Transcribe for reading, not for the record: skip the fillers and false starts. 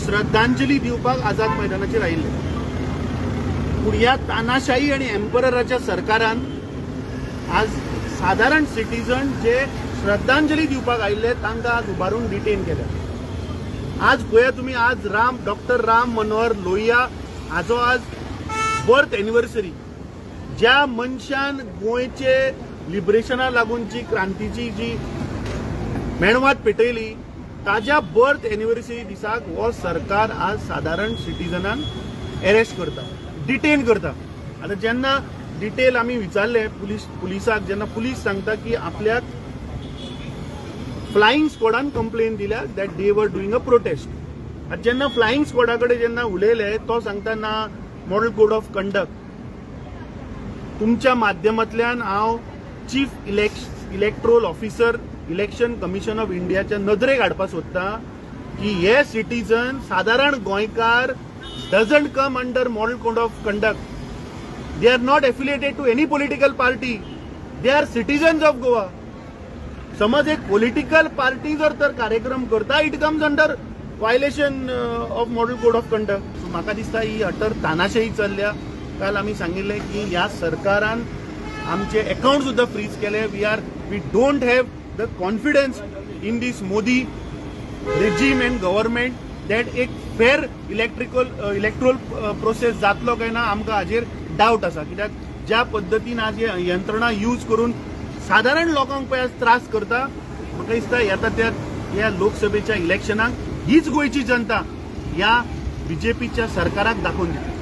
श्रद्धांजली दिवपाक आझाद मैदानाचेर आयिल्ले. पूण ह्या तानाशाही आनी एम्परराच्या सरकारान आज सादारण सिटीजन जे श्रद्धांजली दिवपाक आयिल्ले, तांकां आज उबारून डिटेन केले. आज पळया तुमी, आज राम डॉक्टर राम मनोहर लोहिया हाजो आज बर्थ एनिव्हर्सरी. ज्या मनशान गोंयचे लिबरेशना लागून जी क्रांतीची जी मेणवात पेटयली, ताज्या बर्थ एनिव्हर्सरी दिसाक हो सरकार आज सादारण सिटीजनांक अरेस्ट करता, डिटेन करता. आतां जेन्ना डिटेल आमी विचारले पुलिसाक, जेन्ना पुलीस सांगता की आपल्याक फ्लायिंग स्क्वॉडान कंप्लेन दिल्या that they were doing a protest. आतां जेन्ना फ्लायिंग स्क्वॉडा कडेन जेन्ना उलयले, तो सांगता, ना, मॉडल कोड ऑफ कंडक्ट. तुमच्या माध्यमांतल्यान हांव Chief Electoral Officer, Election Commission of इंडियाच्या नदरेक हाडपाक सोदता की हे सिटीजन, सादारण गोंयकार doesn't come under model code of conduct. They are not affiliated to any political party. They are citizens of Goa. समज एक पॉलिटिकल पार्टी जर तर कार्यक्रम करता, it comes under violation of model code of conduct. So म्हाका दिसता ही अटर तानाशाही चल्ल्या. काल आमी सांगिल्लें की ह्या सरकारान आमचे अकाउंट सुद्दां फ्रीज केले. We don't have the confidence in this Modi regime and government that एक फेर इलेक्ट्रोल प्रोसेस जातलो काय ना, आमकां हाजेर डावट आसा. कित्याक ज्या पद्दतीन आज हे यंत्रणा यूज करून सादारण लोकांक पळय आज त्रास करता, म्हाका दिसता येता त्या ह्या लोकसभेच्या इलेक्शनाक हीच गोंयची जनता ह्या बीजेपीच्या सरकाराक दाखोवन दितली.